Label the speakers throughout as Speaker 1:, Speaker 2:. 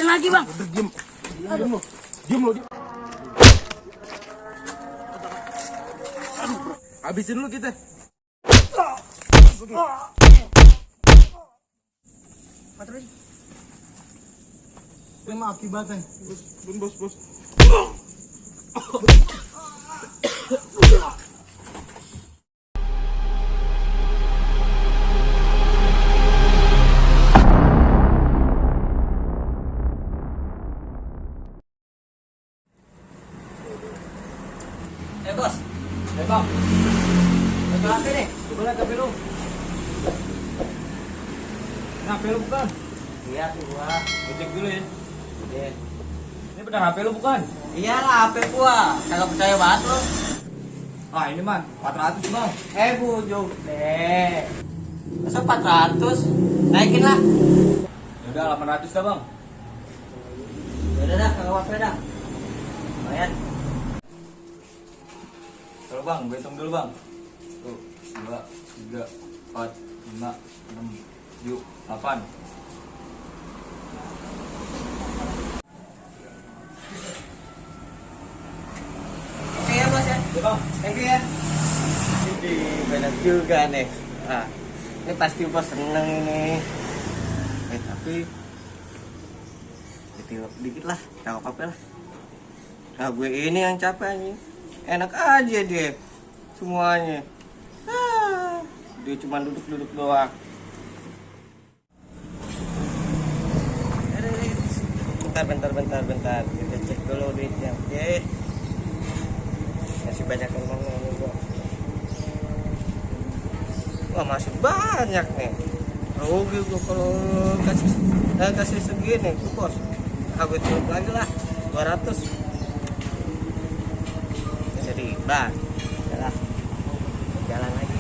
Speaker 1: lagi, Bang.
Speaker 2: Udah diem. Diem lo. Diem lo. Aduh, bro. Habisin lu kita.
Speaker 3: Patroli. Terima akibatnya.
Speaker 2: Bos.
Speaker 1: Bos.
Speaker 3: Bang.
Speaker 1: Betul apa nih?
Speaker 3: Boleh ke lu. Nah, HP lu bukan?
Speaker 1: Iya, tuh gua.
Speaker 3: Gua cek dulu ya.
Speaker 1: Iya.
Speaker 3: Ini benar HP lu bukan?
Speaker 1: Iyalah, HP gua. Kagak percaya banget lu.
Speaker 3: Ah, ini man 400, Bang.
Speaker 1: Bujuk deh. Masa 400? Naikin lah.
Speaker 3: Ya udah 800 dah, Bang.
Speaker 1: Udah dah, kagak apa-apa dah. Lumayan.
Speaker 3: Kalau Bang, gue hitung dulu, Bang. 1, 2, 3, 4, 5, 6, 7, 8.
Speaker 1: Oke ya, Bos ya.
Speaker 3: Ya, Bang.
Speaker 1: Thank you ya. Jadi banyak juga nih. Nah, ini pasti Bos seneng ini. Tapi ditilep dikit lah, gak apa-apa lah. Nah, gue ini yang capek nih. Enak aja dia semuanya. Dia cuma duduk-duduk doang. Bentar. Kita cek dulu duitnya. Oke. Masih banyak yang mau gua. Wah, masih banyak nih. Rugi gua kalau kasih segini tuh, Bos. Aku tutup lagi lah 200. Jadi, Bang. Jalan lagi.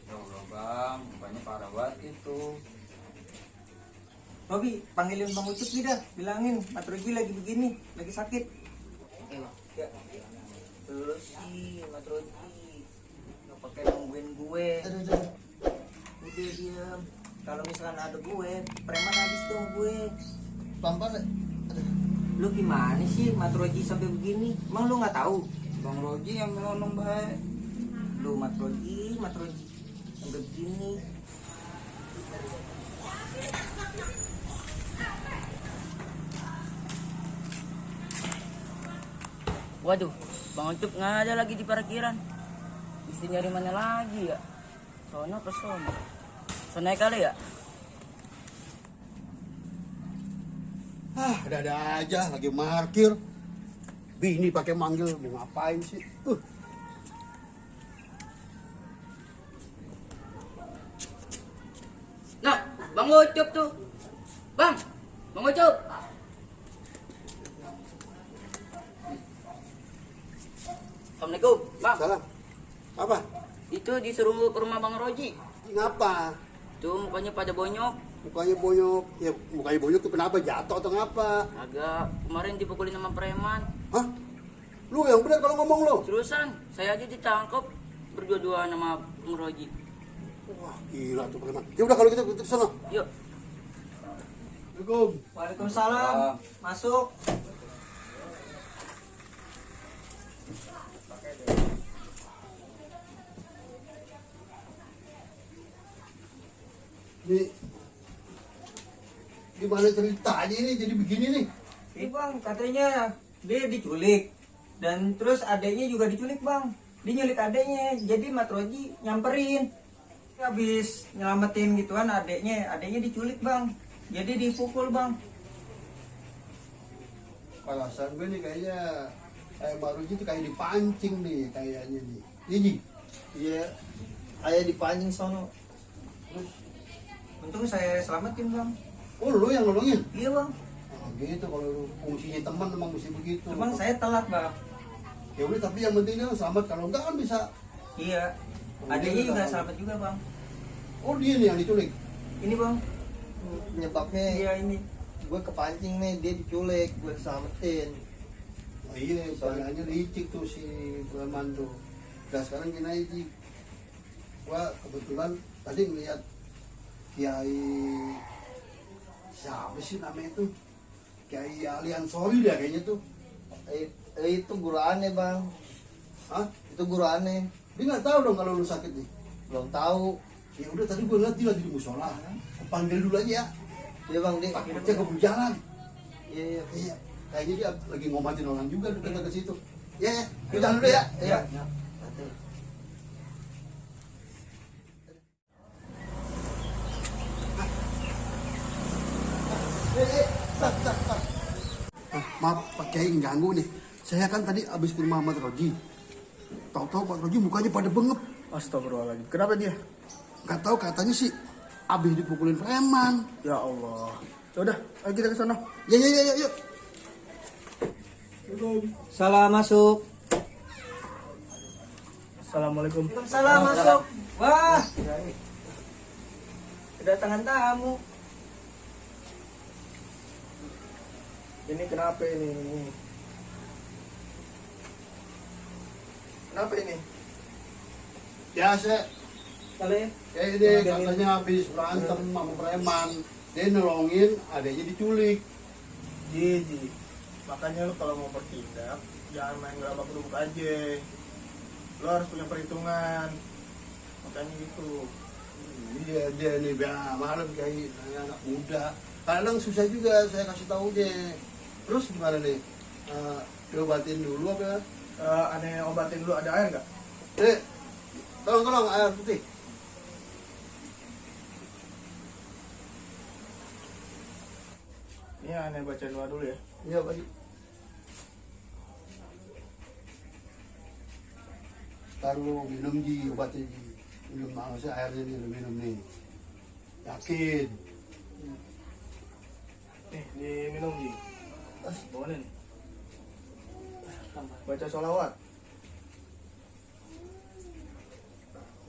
Speaker 3: Ya Allah, Bang. Banyak parah banget itu.
Speaker 1: Robi, panggilin Bang Ucup dah. Bilangin, Matroji lagi begini, lagi sakit. Ya. Terus sih, Matroji. Nggak pakai nungguin gue. Udah diam. Kalau misalkan ada gue, preman habis dong gue.
Speaker 2: Pelan-pelan.
Speaker 1: Lu gimana sih Matroji sampai begini? Emang lu nggak tahu?
Speaker 3: Bang Roji yang melonong baik.
Speaker 1: Lu Matroji sampai begini. Waduh, Bang Ucup nggak ada lagi di parkiran. Mesti nyari mana lagi ya? Sono ke sono. Sono kali ya?
Speaker 2: Ada aja lagi parkir. Bini pakai manggil, mau ngapain sih?
Speaker 1: Nah, Bang Ucup tuh. Bang Ucup. Assalamualaikum, Bang.
Speaker 2: Salam. Apa?
Speaker 1: Itu disuruh ke rumah Bang Roji.
Speaker 2: Ngapa?
Speaker 1: Tuh mukanya pada bonyok.
Speaker 2: Mukanya bonyok. Ya, mukanya bonyok tuh kenapa? Jatuh atau ngapa?
Speaker 1: Agak kemarin dipukulin sama preman.
Speaker 2: Hah? Lu yang benar kalau ngomong lo.
Speaker 1: Terusan, saya aja ditangkap berdua-duaan sama Bang Roji.
Speaker 2: Wah, gila tuh preman. Ya udah kalau gitu ke sana.
Speaker 1: Yuk.
Speaker 2: Assalamualaikum.
Speaker 1: Waalaikumsalam. Masuk.
Speaker 2: Ini gimana ceritanya ini jadi begini nih?
Speaker 1: Ini Bang, katanya dia diculik. Dan terus adeknya juga diculik, Bang. Dia nyulik adeknya, jadi Matroji nyamperin. Habis nyelamatin gituan adeknya diculik, Bang. Jadi dipukul, Bang.
Speaker 2: Alasan gue nih kayaknya Maruji tuh kayak dipancing nih kayaknya nih. Ini.
Speaker 3: Iya. Kayak dipancing sono.
Speaker 2: Terus,
Speaker 1: Untung saya selamatin, Bang.
Speaker 2: oh lu yang nolongin?
Speaker 1: Iya, Bang.
Speaker 2: Oh, gitu kalau lu fungsinya teman memang mesti begitu.
Speaker 1: Cuman saya telat, Bang.
Speaker 2: Ya udah tapi yang penting dia selamat, kalau enggak kan bisa.
Speaker 1: Iya. Adeknya juga selamat juga, Bang.
Speaker 2: Oh dia nih yang diculik.
Speaker 1: Ini, Bang.
Speaker 3: Penyebabnya
Speaker 1: Iya, ini.
Speaker 3: gue kepancing nih, dia diculik, gue selamatin.
Speaker 2: Oh iya, soalnya licik tuh si preman tuh. Nah sekarang gini aja. Gua kebetulan tadi ngeliat Kiai siapa sih namanya itu? Kiai Aliansori dia kayaknya tuh.
Speaker 1: Itu guru aneh bang.
Speaker 2: Hah?
Speaker 1: Itu guru aneh.
Speaker 2: Dia nggak tahu dong kalau lu sakit nih.
Speaker 1: Belum tahu.
Speaker 2: Ya udah tadi gue lihat dia lagi di musola. Panggil dulu aja ya.
Speaker 1: Iya bang, dia.
Speaker 2: Takutnya keburu jalan.
Speaker 1: Iya iya.
Speaker 2: Iya. Kayaknya dia lagi ngobatin orang juga dekat ke situ. Ya, ya. Kita jalan dulu ya.
Speaker 1: Iya.
Speaker 2: Maaf Pak Kiai ganggu nih. Saya kan tadi habis ke rumah Ahmad Roji. Tahu-tahu Pak Roji mukanya pada bengep.
Speaker 4: Astagfirullahaladzim. Kenapa dia?
Speaker 2: Gak tahu katanya sih habis dipukulin preman.
Speaker 4: Ya Allah. Ya udah, ayo kita ke sana.
Speaker 2: Ya ya ya ya. Yuk.
Speaker 1: Salah masuk.
Speaker 4: Assalamualaikum.
Speaker 1: Salah masuk. Wah. Kedatangan tamu.
Speaker 4: Ini kenapa ini? Kenapa ini?
Speaker 2: Ya saya
Speaker 1: Kali.
Speaker 2: kayak ini katanya habis berantem sama preman. Dia nolongin adanya diculik.
Speaker 4: Ji. Makanya lu kalau mau bertindak jangan main gerabak gerubuk aja. Lu harus punya perhitungan. Makanya gitu.
Speaker 2: Iya dia nih malam kayak anak muda. Kadang susah juga saya kasih tahu dia. Terus gimana nih? Diobatin dulu apa?
Speaker 4: Aneh obatin dulu, ada air nggak?
Speaker 2: Tolong air putih.
Speaker 4: Ini aneh baca doa dulu ya.
Speaker 2: Iya Pak. Taruh minum di obatnya di minum maksudnya airnya nih lu minum nih. Yakin.
Speaker 4: Nih, diminum Ji. Bawa nih. Baca sholawat.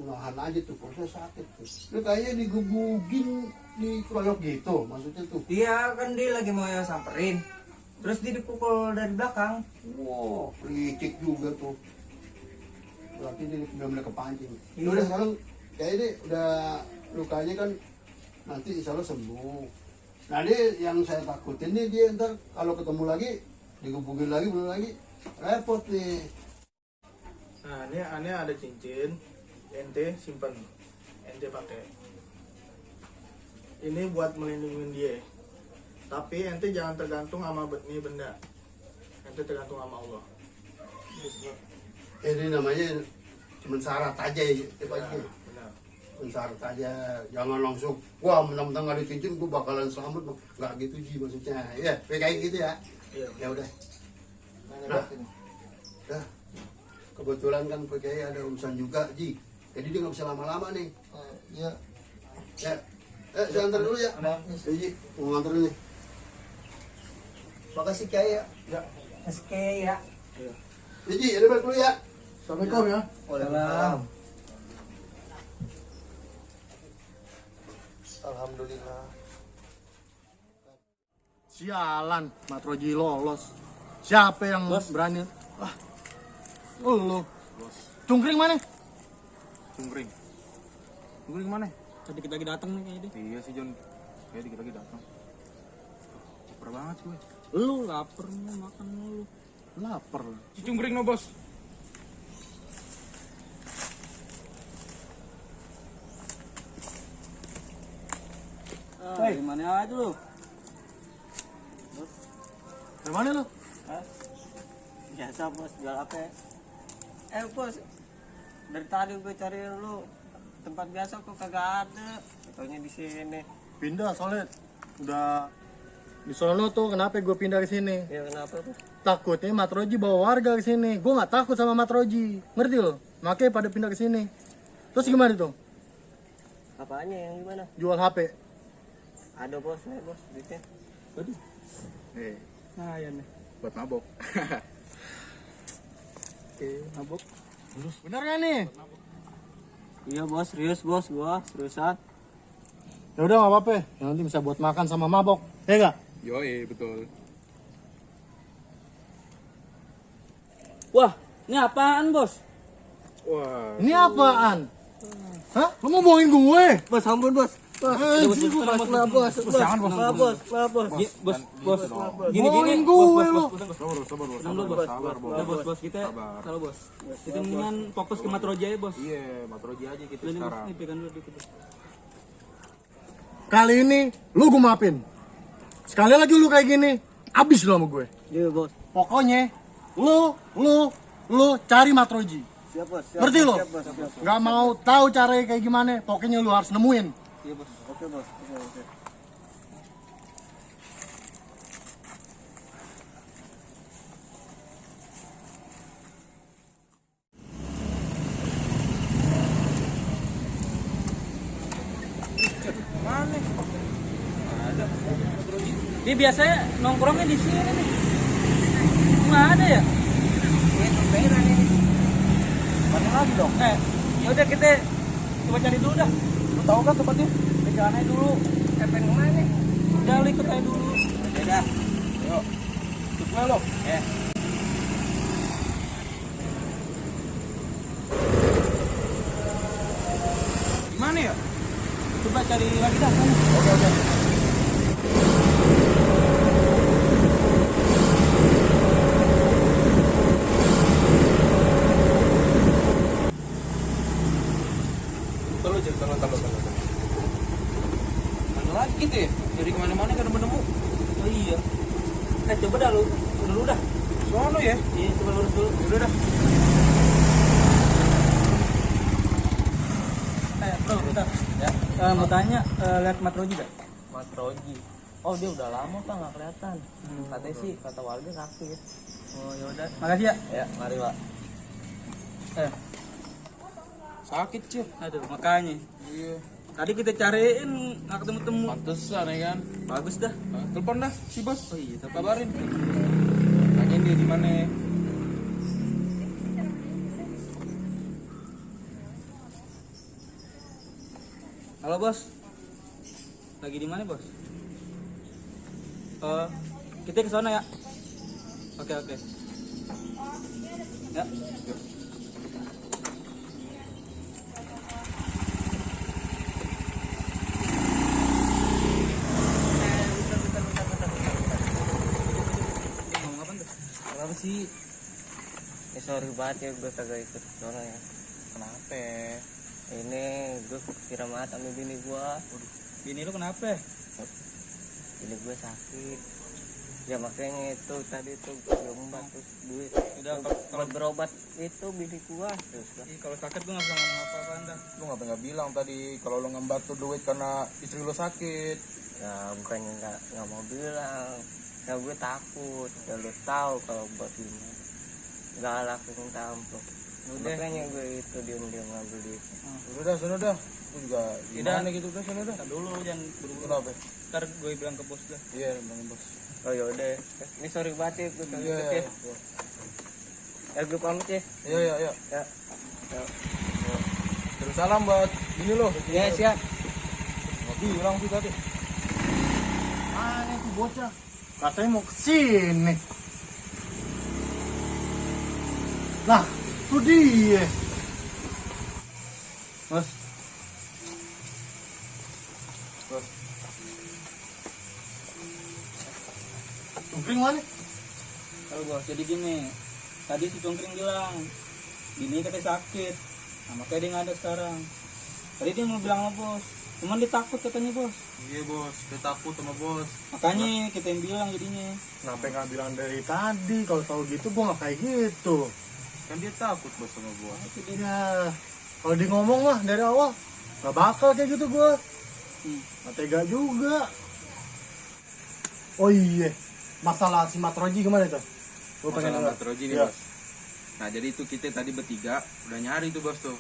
Speaker 2: Unahan aja tuh, perutnya sakit tuh. Lu kayaknya digebugin, dikeroyok gitu, maksudnya tuh.
Speaker 1: Iya kan dia lagi mau samperin. Terus dia dipukul dari belakang.
Speaker 2: Wow, licik juga tuh. Berarti dia benar-benar kepancing.
Speaker 1: Iya.
Speaker 2: Udah sekarang, kayak ini udah lukanya kan nanti insya Allah sembuh. Nah dia yang saya takutin nih dia ntar kalau ketemu lagi digebugin lagi belum lagi repot nih.
Speaker 4: Nah, ini aneh ada cincin. Ente simpan. Ente pakai. Ini buat melindungi dia. Tapi ente jangan tergantung sama ini benda. Ente tergantung sama Allah.
Speaker 2: Ini namanya cuma syarat aja ya, Pak
Speaker 4: Ya,
Speaker 2: Ji.
Speaker 4: benar.
Speaker 2: Cuma syarat aja, jangan langsung wah mentang-mentang ada cincin gue bakalan selamat, nggak gitu Ji maksudnya. Ya, kayak gitu ya.
Speaker 4: Iya.
Speaker 2: Ya udah. Nah, kebetulan kan Pak Kiai ada urusan juga Ji. Jadi dia nggak bisa lama-lama nih.
Speaker 1: Iya.
Speaker 2: Ya, saya antar dulu ya. Ji, mau antar dulu nih.
Speaker 1: Makasih Kiai ya.
Speaker 4: Ya.
Speaker 1: Makasih Kiai ya.
Speaker 4: Iya.
Speaker 2: Ya Ji, ada balik dulu ya.
Speaker 4: Assalamualaikum ya.
Speaker 1: Waalaikumsalam. Alhamdulillah.
Speaker 5: Sialan, Matroji lolos. Siapa yang berani? Ah, lu. Cungkring mana?
Speaker 3: Cungkring.
Speaker 5: Cungkring mana?
Speaker 3: Tadi kita lagi datang nih kayaknya. Iya sih John. Kayaknya dikit lagi datang. Lapar banget sih gue. Lu lapar mau makan lu.
Speaker 5: Lapar.
Speaker 3: Si Cungkring no bos.
Speaker 1: Dari mana aja lu?
Speaker 5: Dari mana lu?
Speaker 1: Biasa bos, jual apa? Bos, dari tadi gue cari lu tempat biasa kok kagak ada. Taunya di sini.
Speaker 5: Pindah soalnya udah di sono tuh. Kenapa gue pindah ke sini?
Speaker 1: Ya kenapa tuh?
Speaker 5: Takutnya Matroji bawa warga ke sini. Gue nggak takut sama Matroji, ngerti lo? Makanya pada pindah ke sini. Terus gimana tuh?
Speaker 1: Apanya yang gimana?
Speaker 5: Jual HP.
Speaker 1: Ada bos, nih bos, duitnya.
Speaker 3: Aduh.
Speaker 5: Nah, ya nih.
Speaker 3: Buat mabok.
Speaker 5: Oke, mabuk. Bener gak nih?
Speaker 1: Iya bos, serius bos, gua seriusan.
Speaker 5: Ya udah nggak apa-apa. Yang nanti bisa buat makan sama mabok. Ya nggak?
Speaker 3: Yoi, betul.
Speaker 1: Wah, ini apaan bos?
Speaker 4: Wah.
Speaker 5: Ini apaan? Hah? Lu mau bohongin gue?
Speaker 1: Bos, ampun bos.
Speaker 3: Jangan bos.
Speaker 5: Gini gue lo.
Speaker 3: Bos kita kalau bos kita mendingan fokus ke Matroji aja bos. Iya Matroji aja kita sekarang.
Speaker 5: Kali ini lu gue maafin. Sekali lagi lu kayak gini, abis lu sama gue.
Speaker 1: Iya bos.
Speaker 5: Pokoknya lu cari Matroji.
Speaker 1: Siap bos.
Speaker 5: Ngerti lo?
Speaker 1: Siap bos.
Speaker 5: Nggak mau tahu caranya kayak gimana, pokoknya lu harus nemuin.
Speaker 1: Iya bos. Oke bos. Oke.
Speaker 3: Dia biasanya nongkrongnya di sini nih. Nggak ada ya? Mana lagi dong? Ya udah kita coba cari dulu dah. Lu tahu kan tempatnya? Kita jalan aja dulu.
Speaker 1: Pengen kemana?
Speaker 3: Udah lu ikut aja dulu.
Speaker 1: Beda.
Speaker 3: Yuk. Ikut gue lo. Ya. Gimana ya? Coba cari lagi dah. Oke. Tahu. Mana lagi gitu ya? Dari kemana-mana kan nemu. Oh iya. Coba dah lu dulu dah. Sono ya? Iya, coba lurus dulu. Udah dah. Bro, bentar. Ya. Mau tanya, lihat Matroji gak?
Speaker 1: Matroji. Oh dia udah lama pak nggak kelihatan. Katanya sih kata warga sakit.
Speaker 3: Oh ya udah. Makasih ya.
Speaker 1: Ya mari pak.
Speaker 3: Sakit cuy. Aduh, makanya. Iya. Tadi kita cariin nggak ketemu-temu. Pantesan ya kan. Bagus dah. Telepon dah si bos. Oh iya, kabarin. Tanyain dia di mana. Halo bos. Lagi di mana bos? Kita ke sana ya. Oke. Ya. Kenapa sih?
Speaker 1: Ya sorry banget ya gue kagak ikut sono ya.
Speaker 3: Kenapa?
Speaker 1: Ini gue kira banget sama bini gue.
Speaker 3: Bini lu kenapa?
Speaker 1: Bini gue sakit. Ya makanya itu tadi tuh gue obat terus duit.
Speaker 3: Udah
Speaker 1: Kalau berobat itu bini gue terus.
Speaker 3: kalau sakit gue nggak bisa ngomong apa-apa dah. Lu nggak bilang tadi kalau lu ngembat tuh duit karena istri lu sakit.
Speaker 1: Ya bukannya nggak mau bilang. Ya gue takut. Ya lu tahu kalau buat gimana. Gak lakuin tampuk. Makanya gue itu diam-diam ngambil duit.
Speaker 3: Sudah dah. Gue juga gimana gitu udah sudah dah. Dulu jangan buru-buru. Kenapa? Ntar gue bilang ke bos dah. Iya, bilang ke bos.
Speaker 1: Oh yaudah. Ini sorry banget ya gue kagak ikut ya. Ya gue pamit ya.
Speaker 3: Iya.
Speaker 1: Ya.
Speaker 3: Terus salam buat bini lo.
Speaker 1: Ya siap.
Speaker 3: Nggak bilang sih tadi.
Speaker 5: Mana tuh bocah? Katanya mau kesini. Lah, tuh dia.
Speaker 3: Bos.
Speaker 5: Cungkring mana?
Speaker 3: Kalau bos jadi gini. Tadi si Cungkring bilang bini katanya sakit. Nah, makanya dia nggak ada sekarang. Tadi dia mau bilang sama bos. Cuman dia takut katanya bos. Iya bos, dia takut sama bos. Makanya kita yang bilang jadinya.
Speaker 5: Kenapa nggak bilang dari tadi? Kalau tahu gitu gua nggak kayak gitu.
Speaker 3: Kan dia takut bos sama gua.
Speaker 5: Ya, kalau dia ngomong mah dari awal nggak bakal kayak gitu gua. Nggak tega juga. Oh iya, masalah si Matroji gimana tuh? Gua pengen
Speaker 3: Masalah
Speaker 5: dengar.
Speaker 3: Matroji nih
Speaker 5: Ya.
Speaker 3: bos. Nah jadi itu kita tadi bertiga udah nyari tuh bos tuh.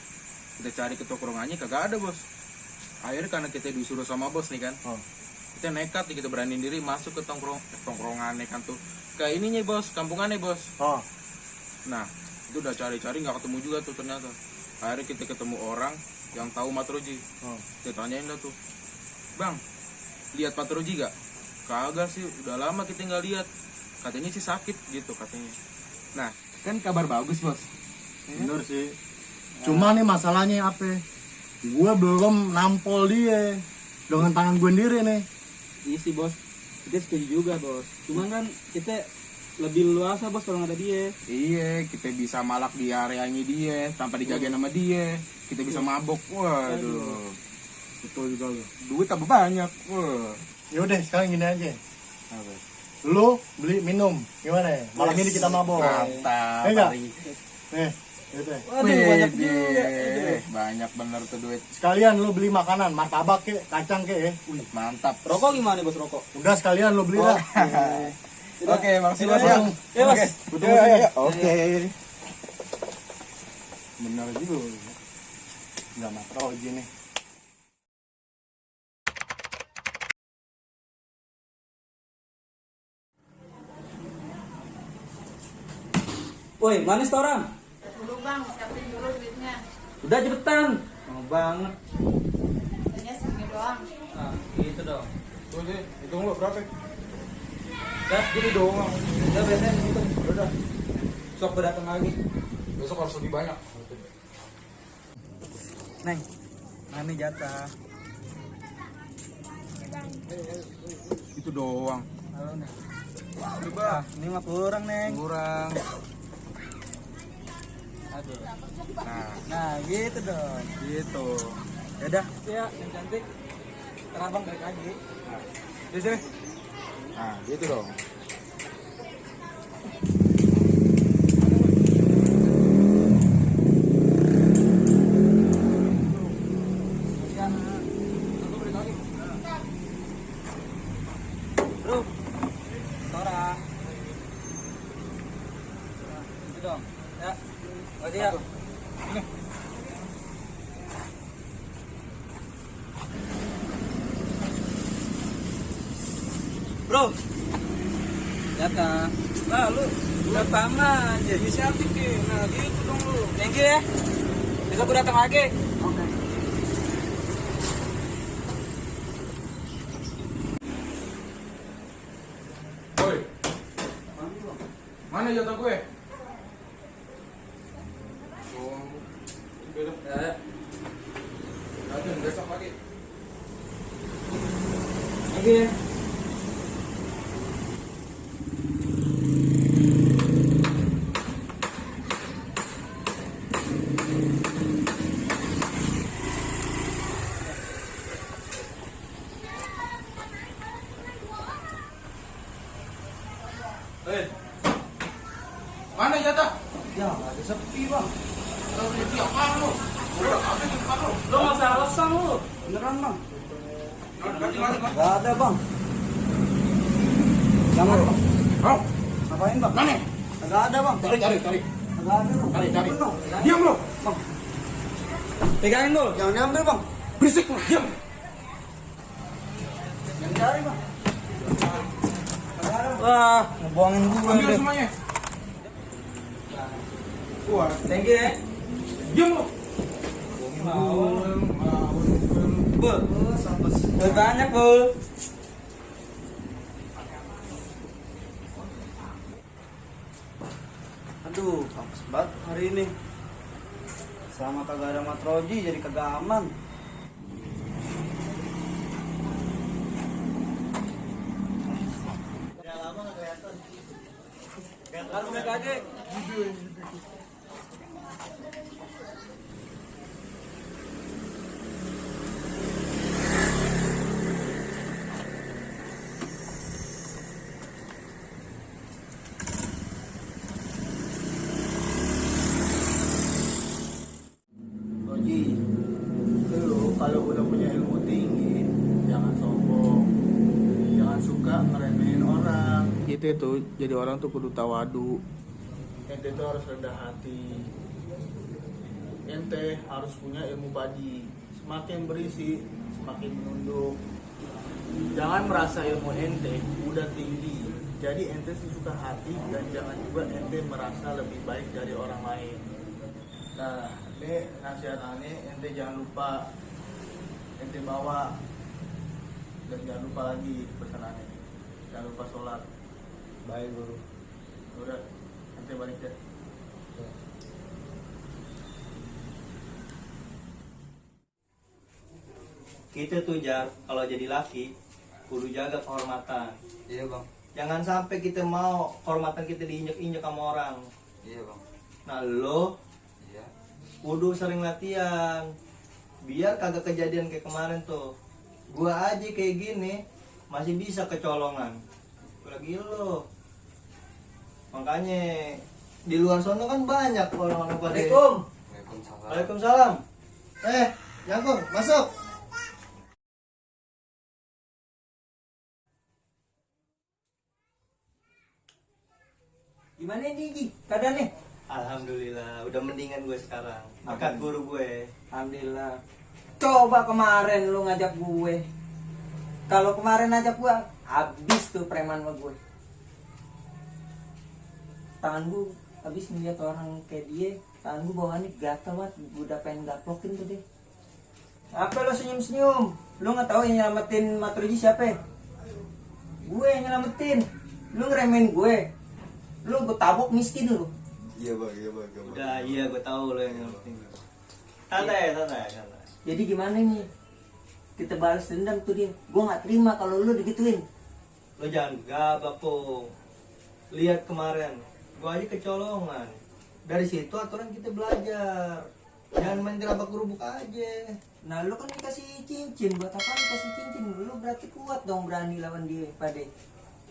Speaker 3: Kita cari ke tongkrongannya kagak ada bos. Akhirnya karena kita disuruh sama bos nih kan. Kita nekat nih, kita beraniin diri masuk ke tongkrongannya kan tuh. Ke ininya bos, kampungannya bos. Nah itu udah cari-cari nggak ketemu juga tuh ternyata. Akhirnya kita ketemu orang yang tahu Matroji. Kita tanyain lah tuh, bang lihat Matroji gak? Kagak sih, udah lama kita nggak lihat. Katanya sih sakit gitu katanya. Nah kan kabar bagus bos.
Speaker 5: Bener sih. Cuma nih masalahnya apa? Gue belum nampol dia. dengan tangan gue sendiri nih.
Speaker 6: Iya sih bos, kita setuju juga bos. Cuman kan kita lebih luasa bos kalau nggak ada dia.
Speaker 3: Iya, kita bisa malak di areanya dia tanpa dijagain sama dia. Kita bisa mabok. Waduh.
Speaker 5: Betul juga lu.
Speaker 3: Duit tambah banyak. Wah.
Speaker 5: Yaudah sekarang gini aja.
Speaker 3: Apa?
Speaker 5: Lu beli minum, gimana ya? Malam ini kita mabok.
Speaker 3: Mantap.
Speaker 5: Enggak?
Speaker 3: Hari.
Speaker 5: Yaudah.
Speaker 6: Waduh banyak juga.
Speaker 3: Banyak bener tuh duit.
Speaker 5: Sekalian lu beli makanan, martabak kek, kacang kek ya.
Speaker 3: Mantap.
Speaker 6: Rokok gimana bos rokok?
Speaker 5: Udah sekalian lu beli dah.
Speaker 3: Oke, makasih bos ya.
Speaker 6: Ya bos.
Speaker 5: Betul sih.
Speaker 3: Oke.
Speaker 5: Benar juga. Enggak matroji nih.
Speaker 6: Woi, mana setoran?
Speaker 7: Dulu bang, siapin dulu duitnya.
Speaker 6: Udah cepetan. Mau banget.
Speaker 7: Hanya segini doang.
Speaker 6: Nah, gitu dong.
Speaker 3: Tuh sih, hitung lo berapa?
Speaker 6: Udah, gini doang. Udah biasanya gitu. Udah. Sok gue datang lagi.
Speaker 3: Besok harus lebih banyak.
Speaker 6: Neng, mana jatah?
Speaker 3: Itu doang.
Speaker 6: Halo Neng.
Speaker 3: Coba,
Speaker 6: Ini mah kurang Neng.
Speaker 3: kurang.
Speaker 6: Aduh.
Speaker 3: Nah,
Speaker 6: gitu dong.
Speaker 3: gitu.
Speaker 6: Yaudah, ya yang cantik. Ntar abang balik lagi.
Speaker 3: Di sini. Nah, gitu dong.
Speaker 6: Bro, Tora. Gitu dong. Ya. Makasih ya. Bro. Ya kan. Lah lu udah paman aja. Inisiatif ki. Nah, gitu dong lu. Thank you ya. Besok gue datang lagi. Oke.
Speaker 3: Woi. Mana jatah gue? Oh, beda.
Speaker 6: Ya.
Speaker 3: Ada besok lagi.
Speaker 6: Thank you ya.
Speaker 3: Mana jatah?
Speaker 6: Ya, ada sepi bang.
Speaker 3: Kalau rezeki apaan lu? Udah, apa yang depan lu?
Speaker 6: Lo nggak usah alasan lu. Beneran bang.
Speaker 3: Ganti.
Speaker 6: Gak ada bang. Jangan bang.
Speaker 3: Mau?
Speaker 6: Ngapain bang?
Speaker 3: Mana?
Speaker 6: Gak ada bang.
Speaker 3: Cari.
Speaker 6: Gak ada bang.
Speaker 3: Cari. Diam lu.
Speaker 6: Pegangin dulu. Jangan diambil bang.
Speaker 3: Berisik lu, diam.
Speaker 6: Jangan cari bang. Wah, ngebuangin gue
Speaker 3: Ambil
Speaker 6: deh.
Speaker 3: semuanya. Wah,
Speaker 6: Thank you ya.
Speaker 3: diam lu.
Speaker 6: Bul. Bul banyak bul. Aduh, panas banget hari ini. Selama kagak ada matroji jadi kagak aman. Lalu naik lagi.
Speaker 4: Roji, lu kalau udah punya ilmu tinggi, jangan sombong, jangan suka ngeremehin orang.
Speaker 3: Gitu tuh, jadi orang tuh kudu tawadu.
Speaker 4: Ente tuh harus rendah hati. Ente harus punya ilmu padi. Semakin berisi, semakin menunduk. Jangan merasa ilmu ente udah tinggi. Jadi ente sesuka hati dan jangan juga ente merasa lebih baik dari orang lain. Nah, ini nasihat aneh, ente jangan lupa ente bawa dan jangan lupa lagi pesanannya. Jangan lupa sholat.
Speaker 5: Baik guru.
Speaker 4: Udah, ente balik deh.
Speaker 1: kita tuh Jar, kalau jadi laki kudu jaga kehormatan.
Speaker 6: Iya bang.
Speaker 1: Jangan sampai kita mau kehormatan kita diinjek-injek sama orang.
Speaker 6: Iya bang.
Speaker 1: Nah lo
Speaker 6: Iya.
Speaker 1: kudu sering latihan biar kagak kejadian kayak kemarin tuh. Gua aja kayak gini masih bisa kecolongan, lagi lo. Makanya di luar sana kan banyak orang-orang pada.
Speaker 6: Waalaikumsalam.
Speaker 1: Waalaikumsalam. Jangkung, masuk. Gimana nih Ji? Keadaannya? Alhamdulillah, udah mendingan gue sekarang. Berkat guru gue. Alhamdulillah. Coba kemarin lu ngajak gue. Kalau kemarin ngajak gue, habis tuh preman sama gue. Tangan gue habis ngeliat orang kayak dia, tangan gue bawaannya gatel banget. Gue udah pengen gaplokin tuh deh. Apa lo senyum-senyum? Lu nggak tahu yang nyelamatin Matroji siapa? Gue yang nyelamatin. Lu ngeremehin gue. Lu gue tabok miskin lu.
Speaker 6: Iya bang, iya bang.
Speaker 1: Udah, iya gue tahu lo yang nyelamatin. Santai. Jadi gimana nih? Kita balas dendam tuh dia. Gue nggak terima kalau lu digituin. Lo jangan gabak kok. Lihat kemarin, gue aja kecolongan. Dari situ aturan kita belajar. Jangan main gerabak gerubuk aja. Nah lu kan dikasih cincin, buat apa dikasih cincin? Lu berarti kuat dong berani lawan dia, Pade.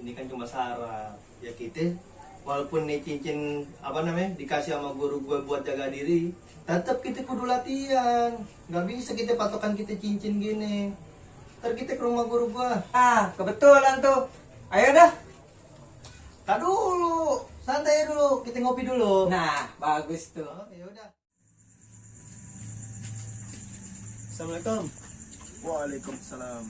Speaker 1: Ini kan cuma syarat. Ya kita, walaupun nih cincin apa namanya dikasih sama guru gue buat jaga diri, tetap kita kudu latihan. Nggak bisa kita patokan kita cincin gini. Ntar kita ke rumah guru gue. Ah, kebetulan tuh. Ayo dah. Tak dulu, santai dulu, kita ngopi dulu. Nah, bagus tuh. Ya udah.
Speaker 4: Assalamualaikum. Waalaikumsalam.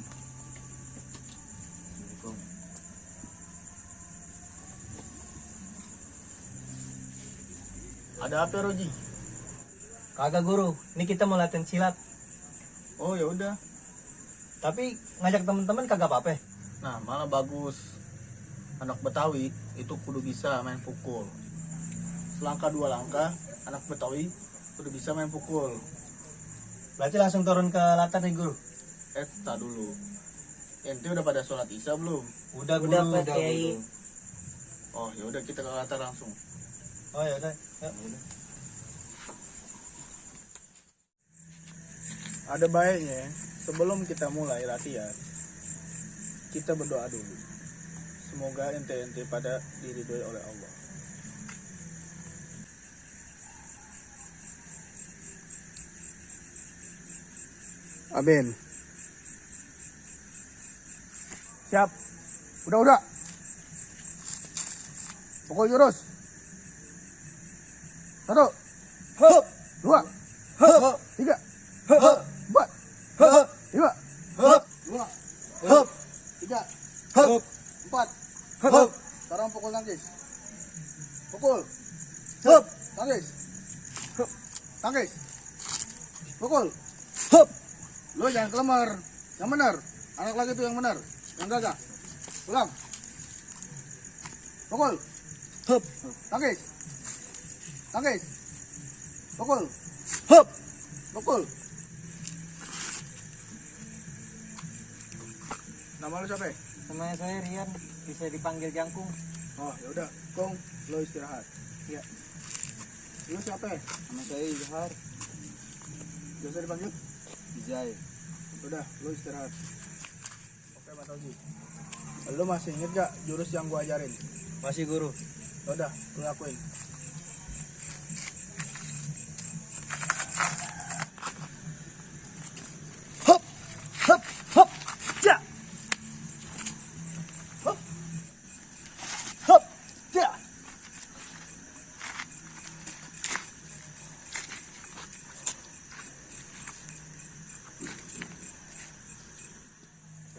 Speaker 4: Ada apa Roji?
Speaker 1: Kagak guru, ini kita mau latihan silat.
Speaker 4: Oh ya udah.
Speaker 1: Tapi ngajak teman-teman kagak apa-apa.
Speaker 4: Nah malah bagus. Anak Betawi itu kudu bisa main pukul. Selangkah dua langkah, anak Betawi kudu bisa main pukul.
Speaker 1: Berarti langsung turun ke latar nih guru.
Speaker 4: Tak dulu. Ente udah pada sholat isya belum?
Speaker 1: Udah pakai.
Speaker 4: Oh ya udah kita ke latar langsung.
Speaker 1: Oh ya udah.
Speaker 4: Ada baiknya sebelum kita mulai latihan kita berdoa dulu. Semoga ente pada diridhoi oleh Allah. Amin. Siap. Udah. Pukul jurus. 1, 2, 3, 4, 5, 3, 4. Sekarang pukul tangkis. Pukul. Tangkis. Tangkis. Pukul. Lo jangan kelemar. Yang benar. Anak lagi tuh yang benar. Yang gagah. Ulang. Pukul. Tangkis. Tangkis. Pukul. Pukul. Nama lo siapa?
Speaker 1: Nama saya Rian, bisa dipanggil Jangkung.
Speaker 4: Oh ya udah, Kong, lo istirahat.
Speaker 1: Iya.
Speaker 4: Lo siapa?
Speaker 6: Nama saya Izhar.
Speaker 4: Biasa dipanggil?
Speaker 6: Izai.
Speaker 4: Udah, lo istirahat. Oke, Mas Oji. Lo masih inget gak jurus yang gua ajarin?
Speaker 1: Masih guru.
Speaker 4: Udah, lo lakuin.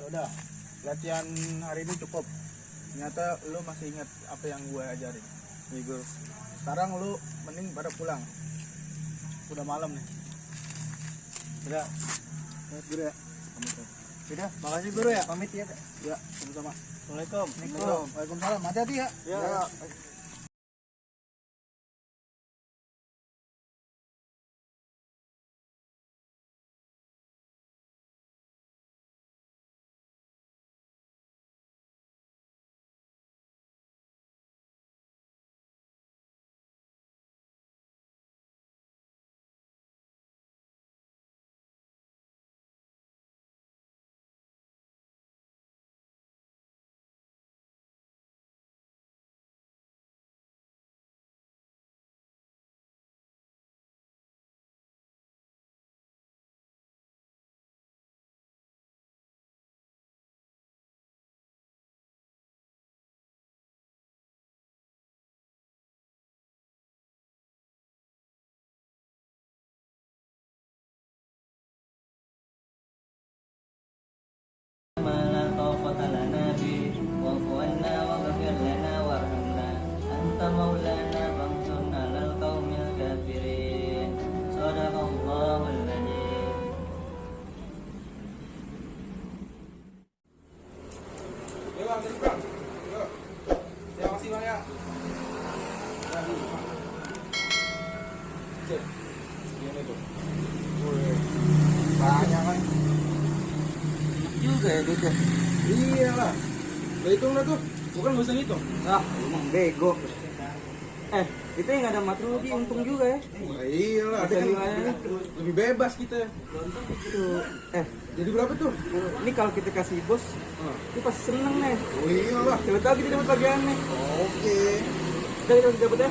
Speaker 4: Udah, latihan hari ini cukup. Ternyata lo masih ingat apa yang gue ajarin. Nih guru. Sekarang lo mending pada pulang. Udah malam nih. Udah. Guru ya. Udah, makasih guru ya.
Speaker 1: Pamit ya.
Speaker 4: Ya, sama-sama.
Speaker 1: Assalamualaikum.
Speaker 4: Waalaikumsalam. Hati-hati ya.
Speaker 1: Ya.
Speaker 3: Cek. Gini tuh.
Speaker 1: Banyak kan. Juga ya duitnya.
Speaker 3: Iya lah. Udah hitung lah tuh. Bukan gak usah ngitung.
Speaker 1: Ah, emang bego. Itu yang nggak ada matrodi untung juga ya.
Speaker 3: Iya lah.
Speaker 1: Ada nilainya.
Speaker 3: Lebih bebas kita.
Speaker 1: Tuh.
Speaker 3: Jadi berapa tuh?
Speaker 1: Ini kalau kita kasih bos, itu pasti seneng nih.
Speaker 3: Oh iya lah.
Speaker 1: Coba tahu kita dapat bagian nih.
Speaker 3: Oke.
Speaker 1: Kita dapat ya.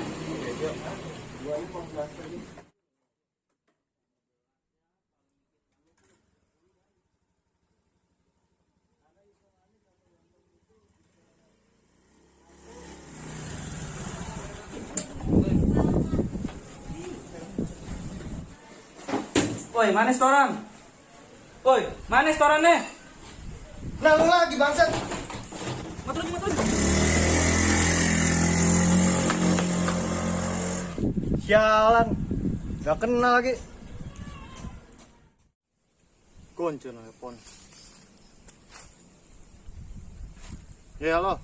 Speaker 1: Woi, mana setoran? Woi, mana setorannya?
Speaker 5: Nah lu lagi bangsat.
Speaker 1: Matrodi.
Speaker 5: Sialan. Gak kenal lagi. Kunci telepon. Ya halo.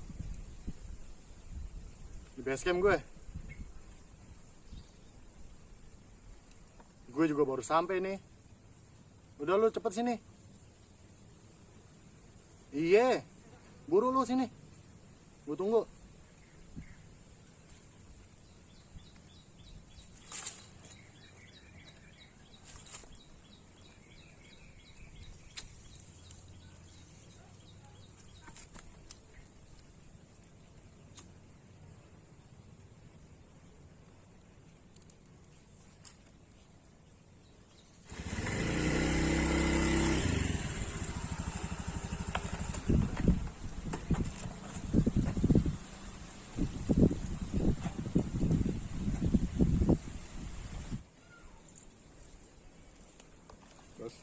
Speaker 5: Di base camp gue. Gue juga baru sampai nih. Udah lu cepet sini. Iya. Buru lu sini. Gue tunggu.
Speaker 3: Bos.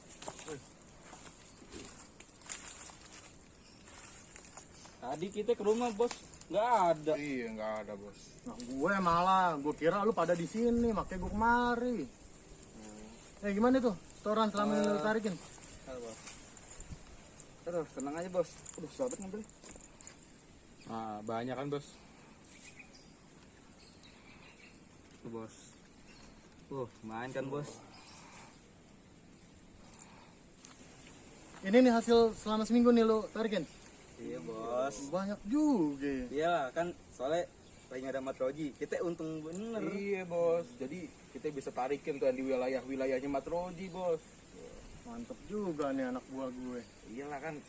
Speaker 6: Tadi kita ke rumah bos, nggak ada.
Speaker 3: Iya nggak ada bos.
Speaker 5: Nah, gue malah, gue kira lu pada di sini, makanya gue kemari. Gimana tuh? Setoran selama ini lu tarikin?
Speaker 6: Aduh, tenang aja bos. Aduh, sobat ngambil.
Speaker 3: Nah banyak kan bos.
Speaker 6: Tuh bos. Main kan bos.
Speaker 5: Ini nih hasil selama seminggu nih lu tarikin?
Speaker 6: Iya bos.
Speaker 5: Banyak juga.
Speaker 6: Iya kan, soalnya lagi nggak ada matroji. Kita untung bener.
Speaker 3: Iya bos. Jadi kita bisa tarikin tuh di wilayahnya Matrodi bos.
Speaker 5: Mantep juga nih anak buah gue.
Speaker 3: Iyalah kan.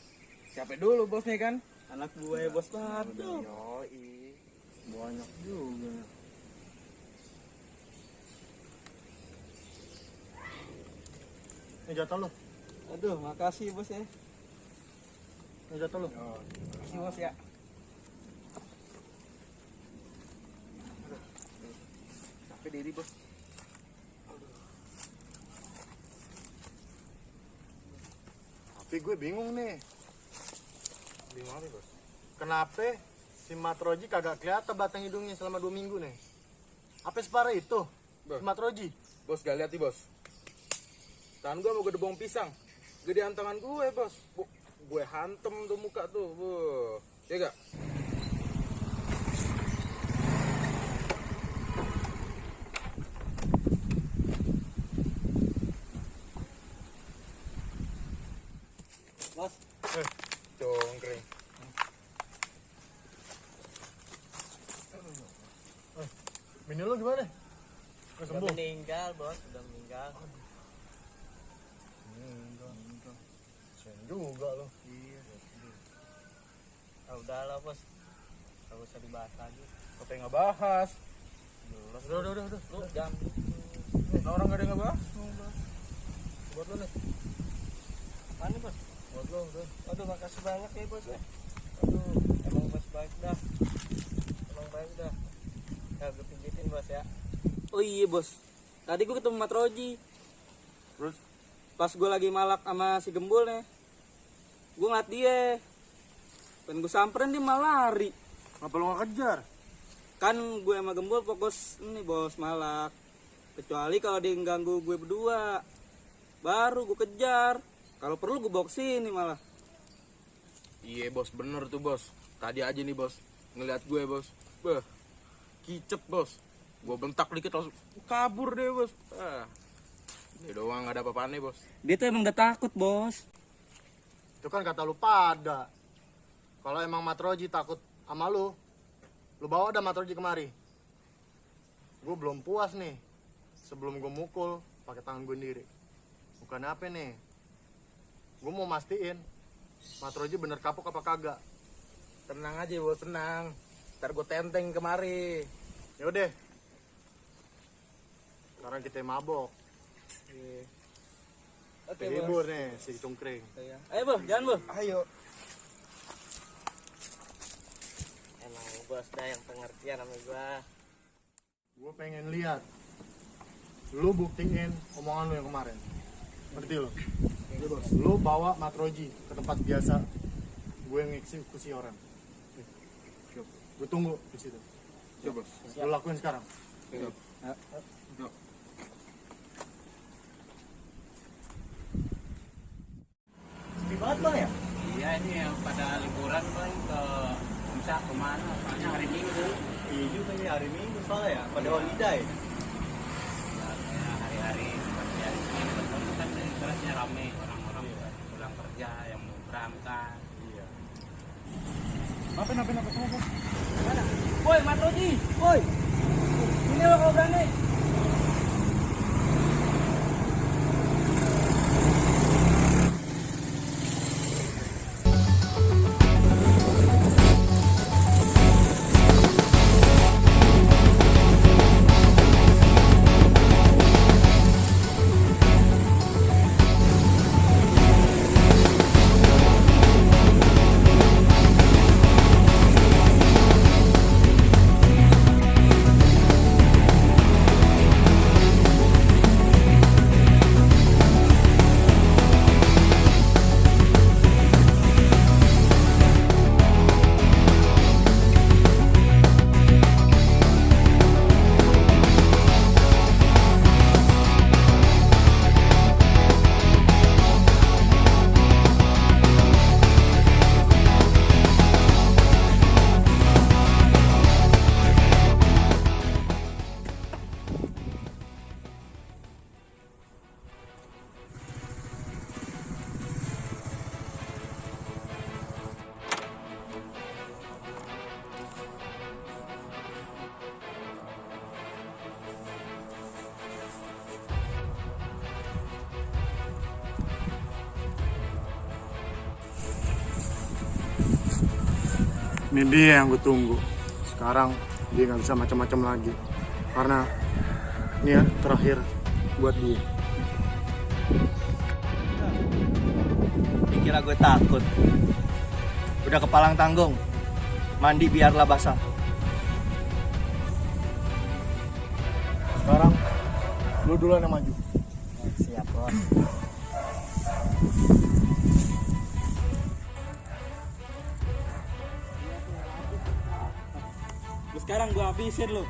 Speaker 3: Siapa dulu bosnya kan?
Speaker 6: Anak gue bos banget.
Speaker 3: Yoi.
Speaker 5: Banyak juga. Ini jatah lu.
Speaker 6: Aduh, makasih bos ya.
Speaker 5: Ini jatah lu.
Speaker 6: Makasih bos ya.
Speaker 3: Capek diri bos.
Speaker 5: Tapi gue bingung nih.
Speaker 3: Bingung apa bos?
Speaker 5: Kenapa si Matroji kagak kelihatan batang hidungnya selama 2 minggu nih? Apa separah itu?
Speaker 3: Bos.
Speaker 5: Si Matroji.
Speaker 3: Bos gak lihat nih bos. Tangan gue mau gede bawang pisang. Gedean tangan gue bos. Gue hantem tuh muka tuh. Ya gak?
Speaker 6: Bos,
Speaker 3: Congkring.
Speaker 5: Bini lu gimana? Udah sembuh?
Speaker 6: meninggal bos, udah meninggal.
Speaker 5: Sen juga lo.
Speaker 6: Udahlah bos, gak usah dibahas lagi.
Speaker 3: Apa yang ngebahas?
Speaker 5: Udah.
Speaker 6: Lu jangan
Speaker 3: Nah, orang gak ada yang ngebahas.
Speaker 5: Buat lu nih.
Speaker 6: mana bos?
Speaker 5: Buat lu udah.
Speaker 6: Aduh, makasih banyak ya bos ya. Aduh, emang bos baik dah. Emang baik dah. Ya, gue pijitin bos ya. Oh iya bos, tadi gue ketemu Matroji.
Speaker 5: Terus?
Speaker 6: Pas gue lagi malak sama si Gembul nih, gue ngeliat dia. Pengen gue samperin dia malah lari.
Speaker 5: Ngapa lu gak kejar?
Speaker 6: Kan gue sama Gembul fokus ini bos malak. Kecuali kalau dia ganggu gue berdua, baru gue kejar. Kalau perlu gue bawa kesini malah.
Speaker 3: Iya bos, bener tuh bos. Tadi aja nih bos, ngeliat gue bos. Beh, kicep bos. Gua bentak dikit langsung kabur deh bos. Dia doang gak ada apa-apaan nih bos.
Speaker 6: Dia tuh emang gak takut, Bos.
Speaker 5: Itu kan kata lu pada. Kalau emang Matroji takut sama lu bawa dah Matroji kemari. Gue belum puas nih. Sebelum gue mukul pakai tangan gue sendiri. Bukan apa nih. Gue mau mastiin Matroji bener kapok apa kagak.
Speaker 3: Tenang aja bos, tenang. Ntar gue tenteng kemari.
Speaker 5: Yaudah. Sekarang kita mabok.
Speaker 6: Oke,
Speaker 5: Hibur nih si cungkring.
Speaker 6: Ayo, Bos, jalan, Bos.
Speaker 1: Ayo. Emang bos dah yang pengertian sama gua.
Speaker 5: Gue pengen lihat lu buktiin omongan lu yang kemarin. Ngerti lo? Iya bos. Lu bawa Matroji ke tempat biasa gue yang eksekusi orang. Gue tunggu di situ.
Speaker 3: Siap bos.
Speaker 5: Lu lakuin sekarang.
Speaker 3: Siap.
Speaker 4: Sepi banget bang ya?
Speaker 6: Iya, ini yang pada liburan bang ke Nusa kemana? Soalnya hari Minggu.
Speaker 4: Iya juga nih hari Minggu soalnya ya, pada holiday.
Speaker 6: Ya, hari-hari kerja ini ketemu kan ibaratnya rame orang-orang pulang kerja yang mau berangkat.
Speaker 4: Iya.
Speaker 5: Apa semua bos?
Speaker 6: Woi, Matroji, woi. Ini lo kalau berani.
Speaker 5: Ini dia yang gue tunggu. Sekarang dia nggak bisa macam-macam lagi. Karena ini ya terakhir buat dia.
Speaker 1: Dikira gue takut. Udah kepalang tanggung. Mandi biarlah basah.
Speaker 5: Sekarang lu duluan yang maju.
Speaker 1: Siap bos.
Speaker 6: Sekarang gua habisin lo.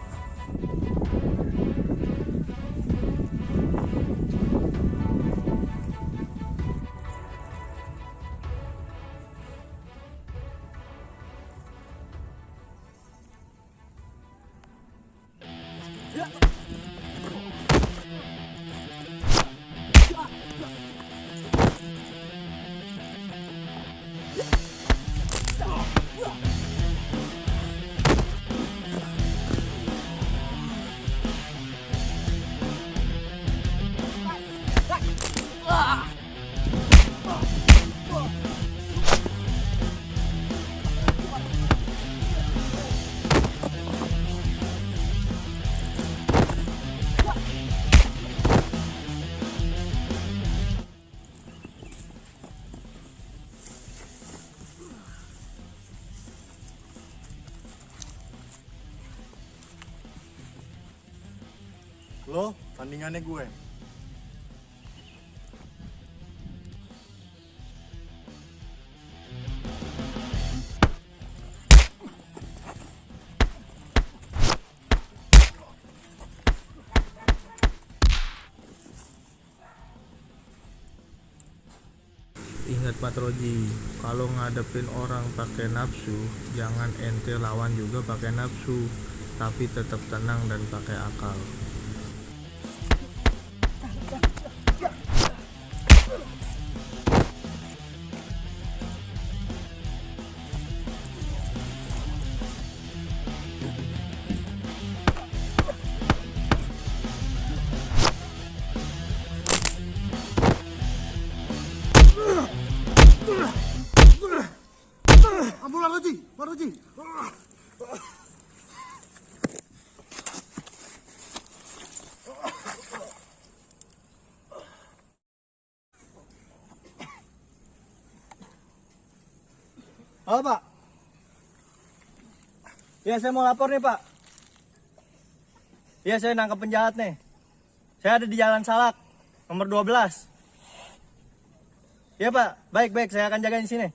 Speaker 5: Lo tandingannya gue.
Speaker 8: Ingat Matroji, kalau ngadepin orang pakai nafsu, jangan ente lawan juga pakai nafsu. tapi tetap tenang dan pakai akal.
Speaker 2: Ampun Matroji, Matroji.
Speaker 6: Halo Pak. Ya saya mau lapor nih Pak. Ya saya nangkep penjahat nih. Saya ada di Jalan Salak, nomor 12. Ya Pak, baik-baik saya akan jagain sini.